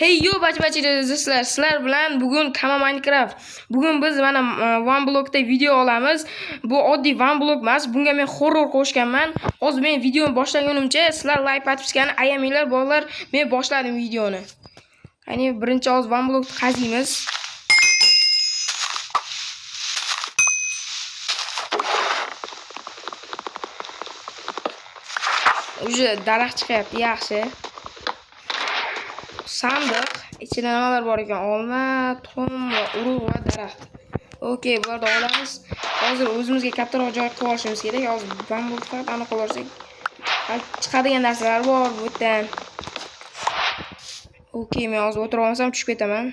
Hey yo barcha do'stlar, sizlar bilan bugun Kama Minecraft. Bugun biz mana One Block'da video olamiz. Bu oddiy One Block emas, bunga men horror qo'shganman. Hozir men videoni boshlagunimcha sizlar like подпискani ayamanglar, bolalar. Men boshladim videoni. Ya'ni birinchi hozir One Block'ni qaziymiz. Уже daraxt chiqyapti, yaxshi. Sandiq. Ichida nimalar bor ekan? Olma, tuxum va urug' va daraxt. Okey, bularni olamiz. Hozir o'zimizga kattaroq joy qilib olishimiz kerak. Hozir bambu faqat aniq qilib olsak, chiqadigan narsalar bor bu yerdan. Okey, men hozir o'tirib olmasam tushib ketaman.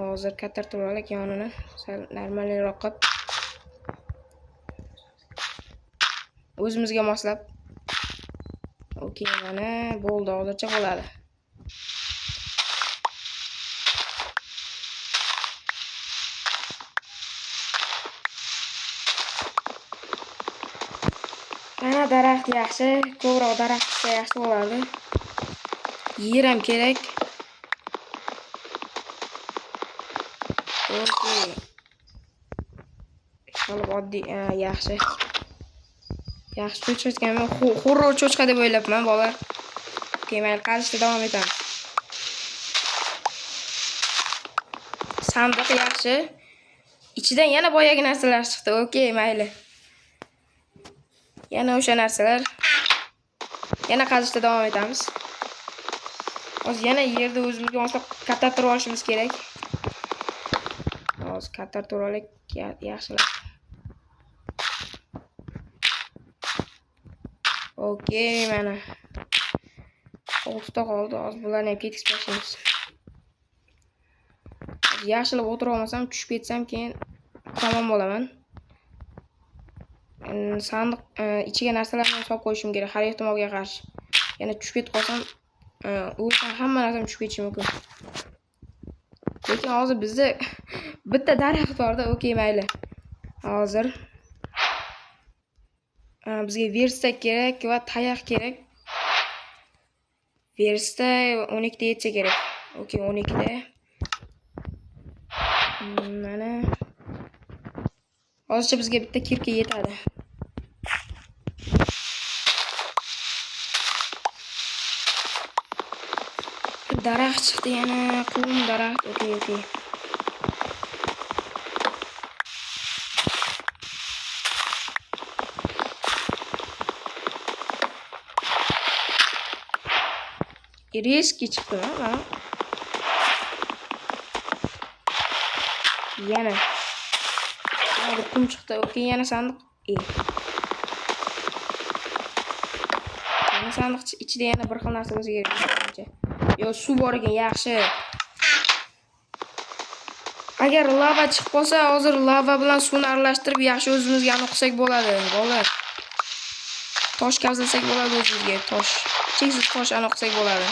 Hozir kattartirib olaylik yonini, sal normalroq qilib. O'zimizga moslab. Okey, mana bo'ldi, hozircha bo'ladi. Mana daraxt yaxshi, ko'proq daraxt chiqsa yaxshi bo'lardi. Yer ham kerak. Okey. Qilib oddiy, yaxshi. Yaxshi cho'chqa ekanman. Horror cho'chqa deb o'ylabman, bolalar. Okey, mayli, qazishda davom etamiz. Sandiq yaxshi. Ichidan yana boyagi narsalar chiqdi. Okey, mayli. Yana o'sha narsalar. Yana qazishda davom etamiz. Hozir yana yerda o'zimizga moslab kattartirib olishimiz kerak. Hozir kattartirib olaylik, yaxshilab. Okey, mana. 6 ta qoldi. Hozir bularni ham ketkizib tashlaymiz. Hozir yaxshilab o'tirib olmasam, tushib ketsam keyin tamom bo'laman. Sandiq ichiga narsalarni solib qo'yishim kerak har ehtimolga qarshi. Yana tushib ketib qolsam, o'lsam hamma narsam tushib ketishi mumkin. Lekin hozir bizda bitta daraxt borda, okey, mayli. Hozir bizga verstak kerak va tayoq kerak. Verstak 12 ta yetsa kerak. Okey, 12 ta. Mana. Hozircha bizga bitta kirka yetadi. Daraxt chiqdi yana, qum daraxt. Okey, okey. Резкий chiqdimi mana? Yana. Yana bir qum chiqdi. Okey, yana sandiq. Yana sandiq ichida yana bir xil narsa bo'lsa kerak menimcha. Yo, suv bor ekan, yaxshi. Agar lava chiqib qolsa, hozir lava bilan suvni aralashtirib yaxshi o'zimizga aniq qilsak bo'ladi, bolalar. Tosh kazilsak bo'ladi o'zimizga, tosh. Cheksiz tosh aniq qilsak bo'ladi.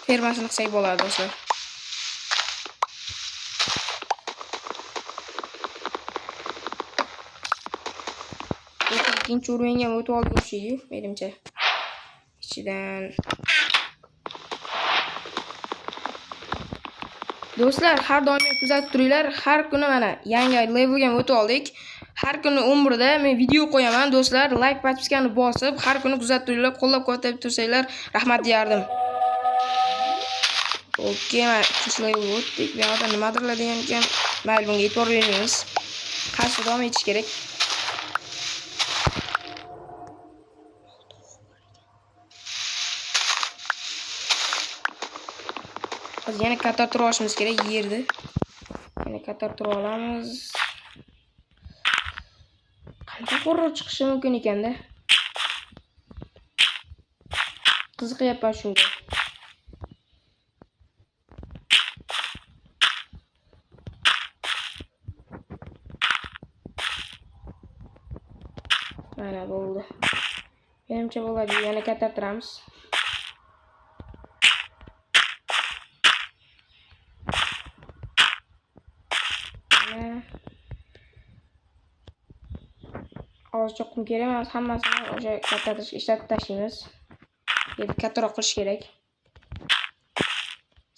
Fermasini qilsak bo'ladi, do'stlar. Ikkinchi уровеньga ham o'tib oldik o'xshaydi, menimcha. Ichidan. Do'stlar, har doim meni kuzatib turinglar. Har kuni mana yangi levelga ham o'tib oldik. Har kuni 11 da men video qo'yaman, do'stlar. Like, podpiskani bosib, har kuni kuzatib turinglar, qo'llab-quvvatlab tursanglar, rahmat deyardim. Okey, mana ikkinchi level o'tdik. Bu yoqda nimadirlar degan ekan. Mayli, bunga e'tibor bermaymiz. Qarshi davom etish kerak. Hozir yana kattartirib olishimiz kerak yerni. Yana kattartirib olamiz. Qanaqa horror chiqishi mumkin ekanda? Qiziqyapman shunga. Mana bo'ldi. Menimcha bo'ladi. Yana kattartiramiz. Hozircha qum kerak emas, hammasini o'sha kattartirishga ishlatib tashlaymiz. Yerni kattaroq qilish kerak.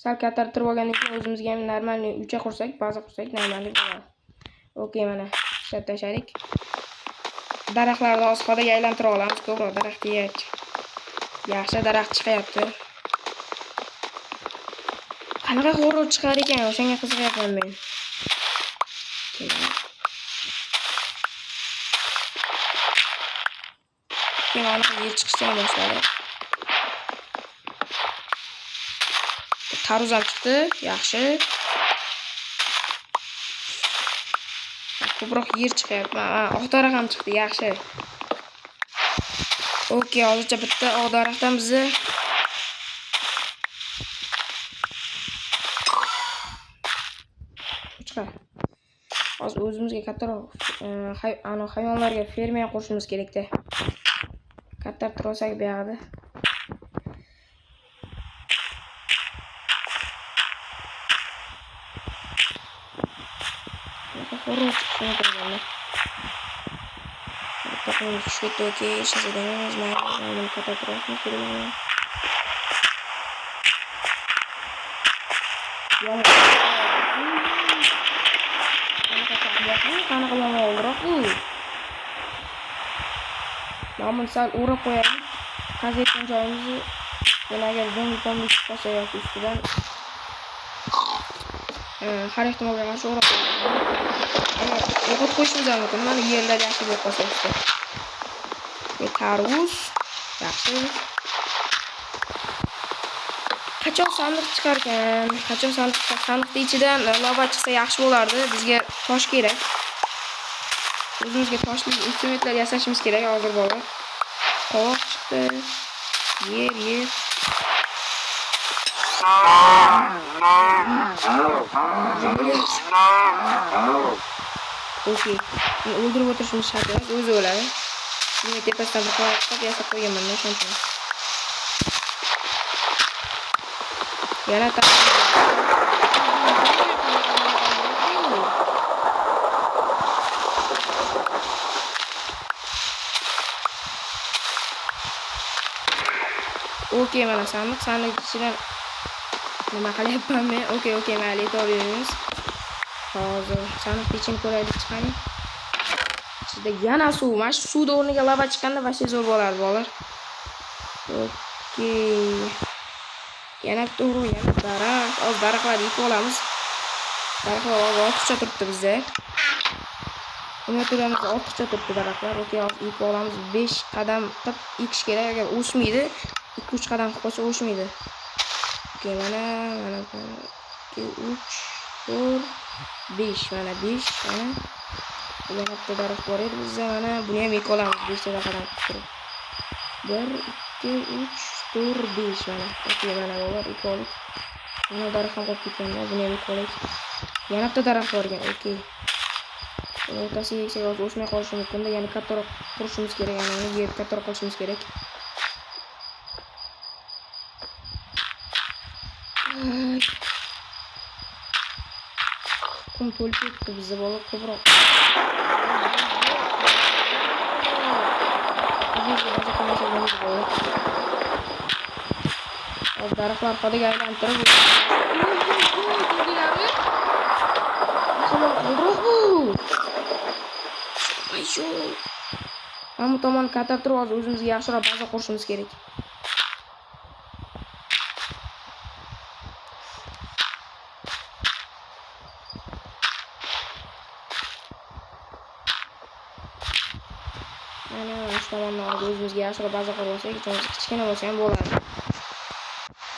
Sal kattartirib olgandan keyin o'zimizga ham normalniy uycha qursak, baza qursak normalniy bo'ladi. Okey, mana ishlab tashladik. Daraxtlarni hozir xodaga aylantira olamiz, ko'proq daraxt yegachi. Yaxshi daraxt chiqyapti. Qanaqa horror chiqar ekan, o'shanga qiziqyapman men. Keyin anaqa yer chiqishni ham boshladi. Tarvuz ham chiqdi, yaxshi. Ko'proq yer chiqyapti. Ha, oq daraxt ham chiqdi, yaxshi. Okey, hozircha bitta oq daraxtdan bizni chiqar. Hozir o'zimizga kattaroq hayvonlarga ferma ham qurishimiz kerakda. Kattartirib olsak bu yoqda. Horror chiqishini ko'rganman. Bitta qo'limiz tushib ketdi, okey, hech narsa demaymiz. Mayli, buni kattartirib olishimiz kerak. Qanaqa yomon o'ldiroq bu? Mana buni sal o'rab qo'yaylik. Qaziyotgan joyimizni yana agar zombi pombi tushib qolsa yoki ustidan har ehtimolga qarshi o'rab qo'yaylik. Agar o'qit qo'yishimiz ham mumkin. Mana yerlar yaxshi bo'lib qolsa usti. Tarvuz yaxshi. Qachon sandiq chiqar ekan? Qachon sandiq chiqar? Sandiqning ichidan lava chiqsa yaxshi bo'lardi. Bizga tosh kerak. O'zimizga toshli instrumentlar yasashimiz kerak hozir bolalar. Qovoq chiqdi. Yer, yer. Okey. Uni o'ldirib o'tirishimiz shart emas, o'zi o'ladi. Bunga tepasidan bir qovoq chiqib yasab qo'yganman, o'shaning uchun. Yana okey, mana sandiq, sandiq ichidan nima qilyapman men? Okey, okey, mayli, e'tibor bermaymiz. Hozir sandiqning ichini ko'raylik, chiqaring. Ichida yana suv. Mana shu suvni o'rniga lava chiqqanda vashta zo'r bo'lardi, bolalar. Okey. Yana bitta urug', yana daraxt. Hozir daraxtlarni ekib olamiz. Daraxtlar hozir ortiqcha turibdi bizda. Inventoryimizda ortiqcha turibdi daraxtlar. Okey, hozir ekib olamiz. 5 qadam qilib ekish kerak. Agar o'smaydi, 2-3 qadam qilib qo'ysa o'smaydi. Okey, mana, mana, 2, 3, 4, 5, mana 5, mana. Yana bitta daraxt bor edi bizda, mana buni ham ekib olamiz 5 ta qadam qilib turib. 1, 2, 3, 4, 5, mana. Okey, mana bolalar ekib oldik. Mana daraxt ham qolib ketganda, buni ham ekib olaylik. Yana bitta daraxt bor ekan, okey. Buni o'rtasiga eksak hozir o'smay qolishi mumkin-da, yana kattaroq qurishimiz kerak, yana uni yer kattaroq qilishimiz kerak. Qum to'lib ketdi bizda bola, ko'proq. Hozir daraxtlar xodaga aylantirib, ko'rdinglarmi? Qoldiroq bu. Ay shu. Mana bu tomonni katartirib hozir o'zimizga yaxshiroq baza qurishimiz kerak. Mana shu tomonni hozir o'zimizga yaxshiroq baza qurib olsak, ichimiz kichkina bo'lsa ham bo'ladi.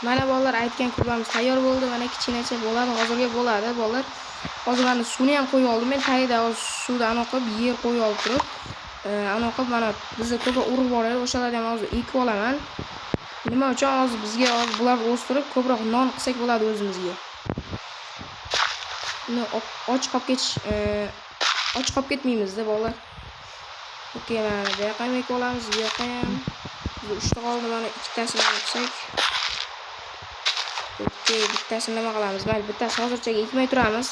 Mana bolalar aytgan kurbamiz tayyor bo'ldi. Mana kichkinacha bo'ladi, hozirga bo'ladi bolalar. Hozir mana suvni ham qo'yib oldim. Men tagida hozir suvni aniq qilib yer qo'yib olib turib, aniq qilib mana bizda ko'proq urug' bor edi, o'shalarni ham hozir ekib olaman. Nima uchun hozir bizga hozir bular o'stirib ko'proq non qilsak bo'ladi o'zimizga. Uni och qolib ketish, och qolib ketmaymiz-da bolalar. Okey, mana bu yoqqa ham ekib olamiz, bu yoqqa ham. Bizda 3 ta qoldi, mana ikkitasini eksak. Okey, bittasini nima qilamiz? Mayli, bittasi hozirchaga ekmay turamiz.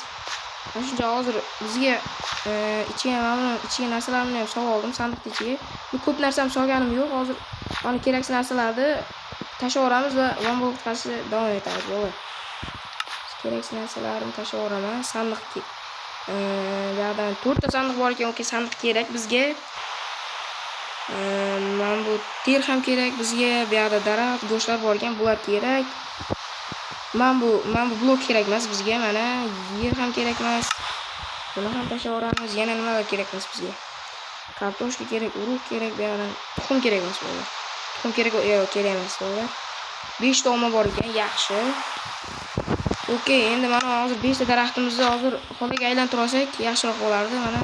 Mana shuncha hozir bizga ichiga mana buni ichiga narsalarni ham solib oldim sandiqning ichiga. Bu ko'p narsam solganim yo'q. Hozir mana keraksiz narsalarni Tashlab yuboramiz va One Block qazishda davom etamiz, bolalar. Keraksiz narsalarimni tashlab yuboraman. Sandiq bu yoqdan 4 ta sandiq bor ekan, okey, sandiq kerak bizga. Mana bu ter ham kerak bizga. Bu yoqda daraxt, go'shtlar bor ekan, bular kerak. Mana bu blok kerak emas bizga, mana yer ham kerak emas. Buni ham tashlab yuboramiz. Yana nimalar kerak emas bizga? Kartoshka kerak, urug' kerak, bu yoqdan tuxum kerak emas bolalar. Tuxum kerak, yo'q, kerak emas bolalar. 5 ta olma bor ekan, yaxshi. Okey, endi mana hozir 5 ta daraxtimizni hozir xolaga aylantirib olsak, yaxshiroq bo'lardi mana.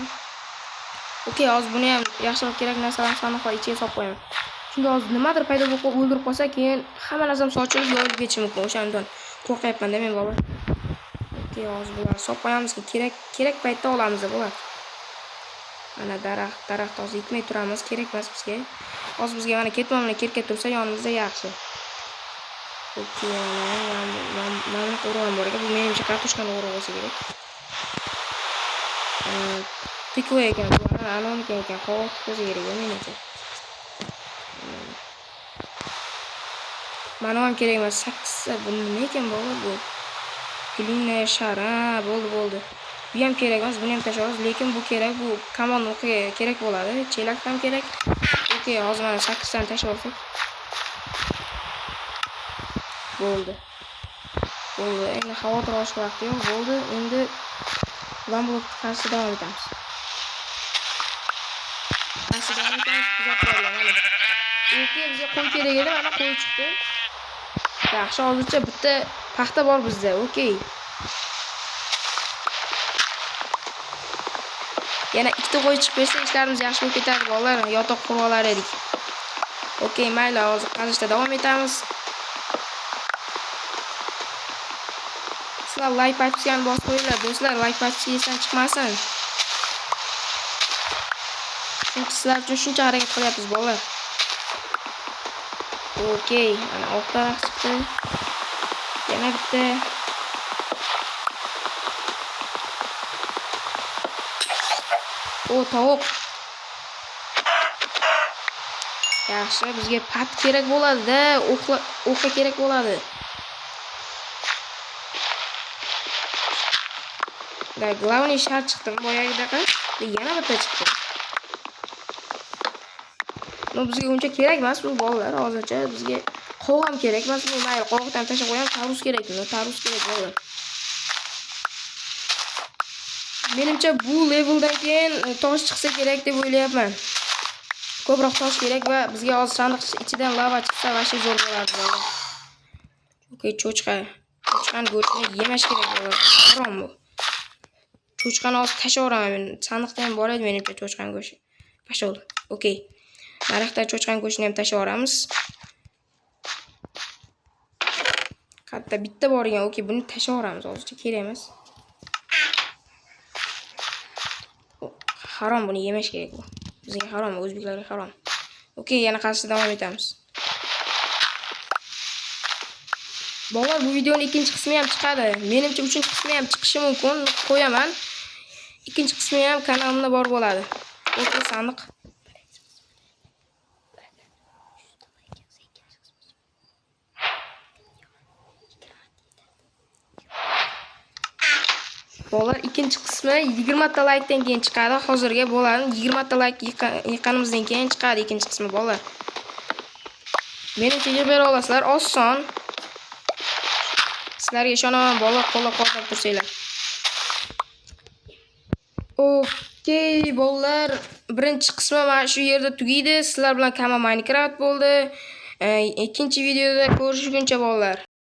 Okey, hozir buni ham yaxshiroq kerak narsalarni sandiqlar ichiga solib qo'yaman. Chunki hozir nimadir paydo bo'lib qolib o'ldirib qolsa, keyin hamma narsam sochilib yoyilib ketishi mumkin. O'shandan qo'rqyapman-da men bolalar. Okey, hozir bularni solib qo'yamiz, kerak paytda olamiz bular. Mana daraxt hozir ekmay turamiz, kerak emas bizga. Hozir bizga mana ketmon bilan kirka tursa yonimizda yaxshi. Okey, mana bunaqa urug' ham bor ekan. Bu menimcha kartoshkani urug'i bo'lsa kerak. Тыква ekan bu, anoniki ekan, qovoq bo'lsa kerak menimcha. Mana ham kerak emas. 8 ta bu nima ekan bolalar bu? Глиняный шар, ha, bo'ldi, bo'ldi. Bu ham kerak emas, buni ham tashlaymiz, lekin bu kerak, bu kamon o'qiga kerak bo'ladi. Chelak ham kerak. Okey, hozir mana 8 tani tashlab olsak. Bo'ldi. Bo'ldi. Endi xavotir olishga vaqt yo'q. Bo'ldi. Endi One Block qazishda davom etamiz. Qazishda davom etamiz. Kuzatib boringlar, mana. Okey, bizga qo'y kerak edi, mana qo'y chiqdi. Yaxshi, hozircha bitta paxta bor bizda. Okey. Yana ikkita qo'y chiqib bersa ishlarimiz yaxshi bo'lib ketadi, bolalar. Yotoq qurib olar edik. Okey, mayli, hozir qazishda davom etamiz. Sizlar like podpiskani bosib qo'yinglar, do'stlar, like podpiska esdan chiqmasin. Chunki sizlar uchun shuncha harakat qilyapmiz, bolalar. Okey, mana oq daraxt chiqdi. Yana bitta. O, tovuq. Yaxshi, bizga pat kerak bo'ladi-da, o'qla kerak bo'ladi. Da, главный shar chiqdimi boyagidaqa? Yana bitta chiqdi. No, bizga uncha kerak emas bu bolalar, hozircha bizga qovoq ham kerak emas. Bu mayli, qovoqdan tashlab qo'yamiz, tarvuz kerak, no, tarvuz kerak bolalar. Menimcha bu leveldan keyin tosh chiqsa kerak deb o'ylayapman. Ko'proq tosh kerak va bizga hozir sandiq ichidan lava chiqsa vashshe zo'r bo'lardi bolalar. Okey, cho'chqa. Cho'chqani go'shtini yemash kerak bolalar. Harom bu. Cho'chqani hozir tashlab yuboraman men. Sandiqda ham bor edi menimcha cho'chqani go'shti. Pashol. Okey. Narixda cho'chqani go'shtini ham tashlab yuboramiz. Qatta bitta bor ekan. Okey, buni tashlab yuboramiz hozircha kerak emas. Harom, buni yemash kerak bu. Bizga harom, o'zbeklarga harom. Okey, yana qazishda davom etamiz. Bolalar, bu videoning ikkinchi qismi ham chiqadi. Menimcha uchinchi qismi ham chiqishi mumkin. Qo'yaman. Ikkinchi qismi ham kanalimda bor bo'ladi. Okey, sandiq. Bolalar, ikkinchi qismi 20 ta likedan keyin chiqadi. Hozirga bo'ladi. 20 ta like yiqqanimizdan keyin chiqadi ikkinchi qismi bolalar. Menimcha yig'ib bera olasizlar, oson. Sizlarga ishonaman, bolalar, qo'llab-quvvatlab tursanglar. Okey, bolalar, birinchi qismi mana shu yerda tugaydi. Sizlar bilan Kama Minecraft bo'ldi. Ikkinchi videoda ko'rishguncha bolalar.